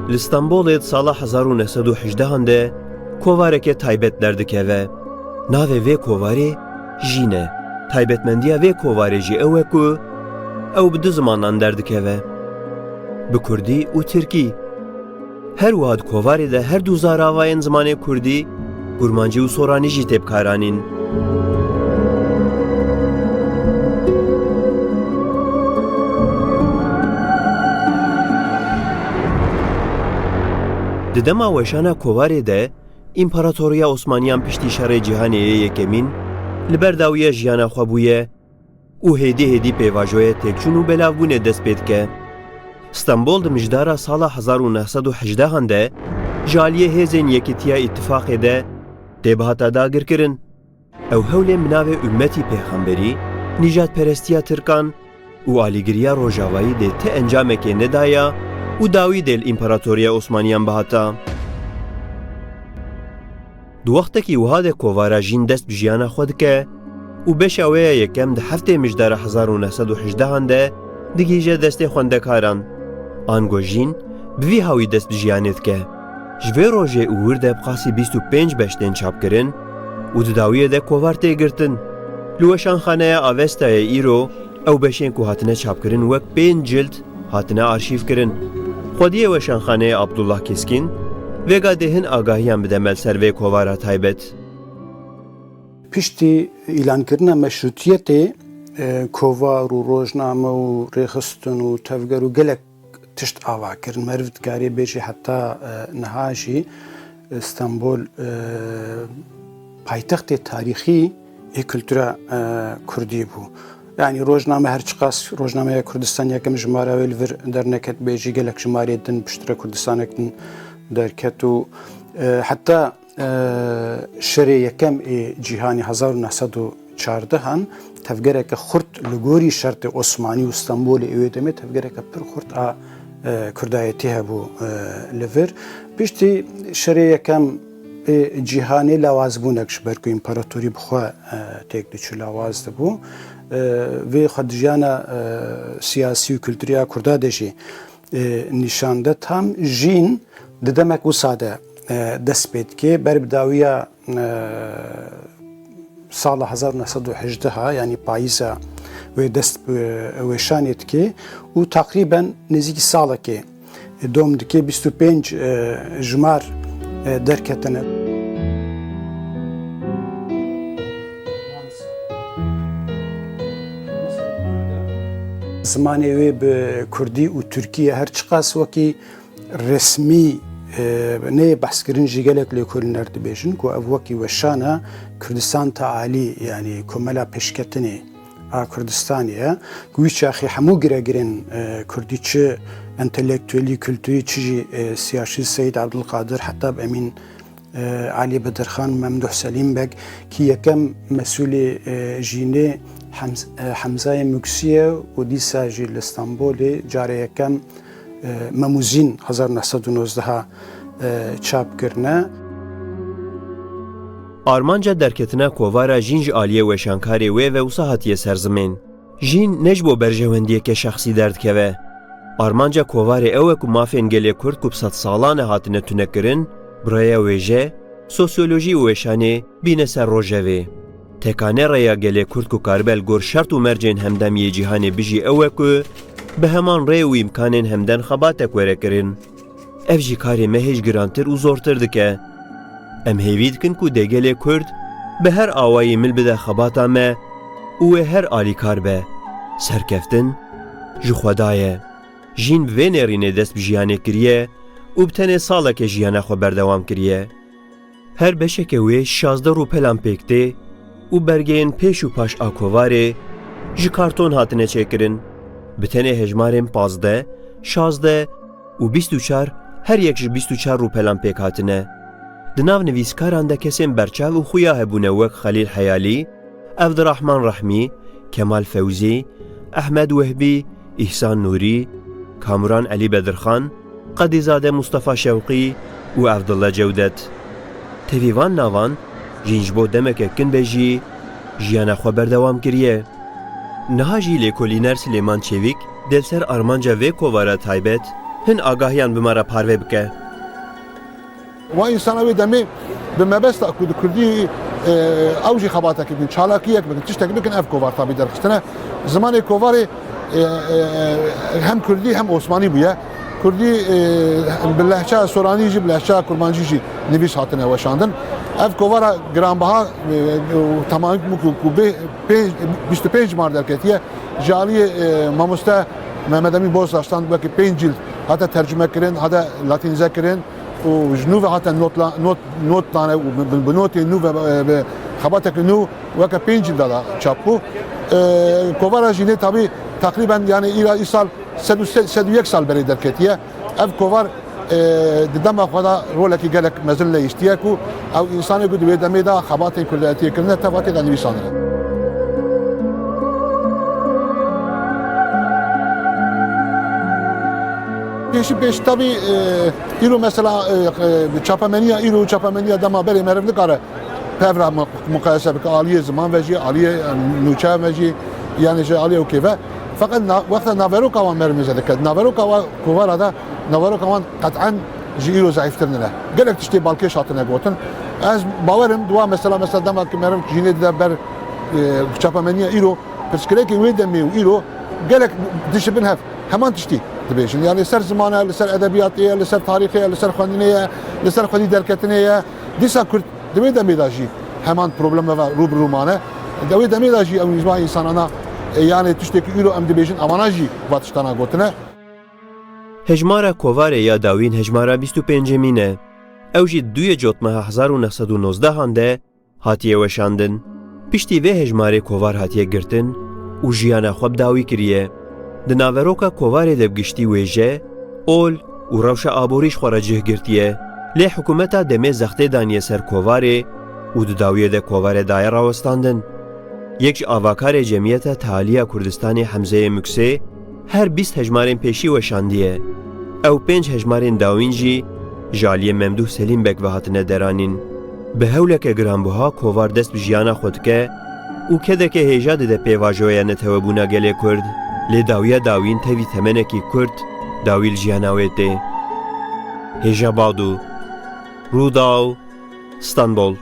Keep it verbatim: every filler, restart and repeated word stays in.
Li Stenbolê di sala hezar û neh sed û hejdehan de kovareke taybet derdikeve. Navê vê kovarê Jîn e. Taybetmendiya vê kovarê jî ew e ku ew bi du zimanan derdikeve. Bi kurdî û tirkî. Her wiha di kovarê de her du zaravayên zimanê kurdî, kurmancî û soranî jî tê bikaranîn. Di dema weşana kovarê de, Împaratoriya Osmaniyan piştî Şerê Cîhanê yê Yekemîn li ber dawiya jiyana xwe bûye û hêdî hêdî pêvajoya têkçûn û belavbûnê dest pê dike. Stenbol di mijdara sala hezar û neh sed û hejdehan de ji aliyê hêzên Yekîtiya Îtifaqê de tê bihata dagirkirin. Ew hewlên bi navê Ummetî Pêxemberî, nîjadperestiya Tirkan û alîgiriya Rojavayî dê ti encamekê nedaya û dawî dê li Împaratoriya Osmaniyan bihata. Di wextekî wiha de kovara Jîn dest bi jiyana xwe dike û beşa wê ya yekem di heftê mijdara hezar û neh sed û hejdehan de digihîje destê xwendekaran. Ango Jîn bi vî hawî dest bi jiyanê dike. Ji vê rojê û wir de bi qasî bîst û pênc beş tên çapkirin û di dawiyê de kovar tê girtin. Li Weşanxaneya Avestayê îro ew beşên ku hatine çapkirin wek pênc cild hatine arşîvkirin. Xwediyê Weşanxaneyê Abdullah Keskîn vêga dê hin agahiyan bideme li ser vê kovara taybet. Piştî îlankirina meşrûtiyetê, e, kovar û rojname û rêxistin û tevger û gelek tişt ava kirin. Meriv dikarê bêjî heta, e, niha jî, e, Stenbol, e, paytextê tarîxî ê kultura, e, kurdî bû. Yanî rojname her çiqas rojnameya Kurdistan Yekem jimara wê li vir derneket bê jî gelek jimarê din piştre Kurdistanek din derket û, e, heta e, Şerê Yekem ê Cîhanê hezar û neh sed û çardehan tevgereke xurt li gorî şertê Osmanî û Stenbolê ê wê demê tevgereke pir xurt a, e, Kurdayetî hebû, e, li vir. Piştî Şerê Yekem ê Cîhanê lawazbûnek ji ber ku împaratorî bi xwe, e, têk diçû lawaz dibû. E, vê xwedijiyana, e, siyasî û kulturî ya Kurda de jî, e, nîşan de. Tam Jîn di demek wisa de, e, dest pê dike. Ber bi dawiya, e, sala hezar neh sed û hejdeh, yanî payîza wê dest bi weşanê dike û teqrîben nêzîkî salekê dom dike, bîst û pênc, e, jimar, e, derketine. Zimanê wê bi kurdî û tirkî ye, her çiqas wekî resmî, e, neyê behskirin jî gelek lêkolîner dibêjin ku ev wekî weşana Kurdistan Tealî, yanî Komela Pêşketinê a Kurdistanê ye, ku wî çaxê hemû giregirên, e, kurdî, çi entelektuelî, kulturî, çi jî, e, siyasî, Seyîd Ebdulqadir, Hetab Emîn, e, Elî Bedirxan, Memduh Selîm Beg, kî yekem mesûlê, e, Jînê Hemz-, e, Hemzayê Muksî ye û dîsa jî li Stenbolê cara yekem, e, Mem û Zîn hezar neh sed û nozdeh, e, çap kirine. Armanca derketina kovara Jîn ji aliyê weşankarê wê ve wisa hatiye ser zimên. Jîn ne ji bo berjewendiyeke şexsî derdikeve. Armanca kovarê ew e ku mafên gelê Kurd ku bi sedsalan e hatine tunekirin, bi rêya wêje, sosyolojî û weşanê bîne ser rojevê. Tekane rêya gelê Kurd ku karibe li gor şert û mercên hemdem yê cîhanê bijî ew e ku bi heman rê û îmkanên hemdem xebatek were kirin. Ev jî karê me hêj girantir û zortir dike. Em hêvî dikin ku dê gelê Kurd bi her awayî mil bide xebata me û wê her alîkar be. Serkeftin ji Xweda ye. Jîn bi vê nêrînê dest bi jiyanê kiriye û bi tenê saleke jiyana xwe berdewam kiriye. Her beşeke wê şazdeh rûpelan pêk tê û bergeyên pêş û paş a kovarê ji karton hatine çêkirin. Bi tenê hejmarên pazdeh, şazdeh û bîst û çar her yek ji bîst û çar rûpelan pêk hatine. Di nav nivîskaran de kesên berçav û xuya hebûne wek Xelîl Heyalî, Evdirahman Rehmî, Kemal Fewzî, Ehmed Wehbî, Îhsan Nûrî, Kamuran Elî Bedirxan, Qedîzade Mustafa Şewqî û Evdilla Cewdet. Tevî van navan Jîn ji bo demeke kin be jî jiyana xwe berdewam kiriye. Niha jî lêkolîner Silêman Çêvîk dê li ser armanca vê kovara taybet Hin agahiyan bi me re parve bike. Wan însana wê demê bi mebesta ku di kurdî, e, ew jî xebatekê bikin, çalakiyek bikin, tiştek bikin, ev kovar tabî derxistine. Zimanê kovarê, e, e, hem kurdî hem osmanî bûye. Kurdî, e, bi lehçeya soranî jî, bi lehçeya kurmancî jî nivîs hatine weşandin. Ev kovara giranbiha, e, û temamî ku, ku bê pênc, bîst û pênc mar derketiye, ji aliyê, e, mamoste Mehmet Emîn Boztaştan wekî pênc cîld hate tercüme kirin, hate latînize kirin û ji nû ve hate notla-, not, not dane û bi, bi, bi notê nû ve, e, bi xebateke nû weke pênc cîlda de çap bû. E, kovara jînê tabî teqrîben, yani îra îsal sed û se-, sed û yek sal berê derketiye. Ev kovar, e, di dema xwe de rolekî gelek mezin leyîstiye ku ew însanê ku di wê demê de xebatên kurdayetiyê kirine, teva tê de nivîsandine. Pêşî pêş tabî, e, îro mesela, e, e, çapemeniya îro û çapemeniya dema berê meriv nikare pev re mu-, muqayese bike, aliyê ziman ve jî, aliyê, e, nûçe ve jî, yani ji aliyê ewkê ve. Feqet na-, wexta naveroka wan meriv mêze dike. Naveroka wa kovara de, naveroka wan qet'en ji îro zeîftir nine. Gelek tiştê balkêş hatine gotin. Ez bawerim, di wa mesela, mesela dema ku meriv jînê dide ber, e, çapemeniya îro, pirsgirêkên wê demê û îro gelek tişt bin hev. Heman tiştî dibêjin. Yani li ser ziman e, li ser edebiyatê ye, li ser tarîxê ye, li ser xwendinê ye, li ser xwedî derketinê ye. Dîsa Kurd di wê demê de jî heman probleme ve rû bi rû mane. Di wê demê de jî ew nîzma însanana, e, yani tiştê ku îro em dibêjin, evana jî va tiştana gotine. Hejmara kovarê ya dawîn hejmara bîst û pêncemîn e. Ew jî duyê cotmeha hezar û neh sed û nozdehan de hatiye weşandin. Piştî vê hejmarê kovar hatiye girtin û jiyana xwe bi dawî kiriye. Di naveroka kovarê de bi giştî wêje, ol û rewşa aborî ji xwe re cih girtiye. Lê hikûmeta demê zextê daniye ser kovarê û di dawiyê de kovarê daye rawestandin. Yek ji avakarê Cemiyeta Tealiya Kurdistanê Hemzeyê Muksê her bîst hejmarên pêşî weşandiye. Ew pênc hejmarên dawîn jî ji aliyê Memdûh Selîm Beg ve hatine deranîn. Bi hewleke giranbuha kovar dest bi jiyana xwe dike û kedeke hêja dide pêvajoya netewebûna gelê Kurd, lê dawiya dawîn tevî temenekî kurt dawî li jiyana wê tê. Hêja Badu, Rûdaw, Stenbol.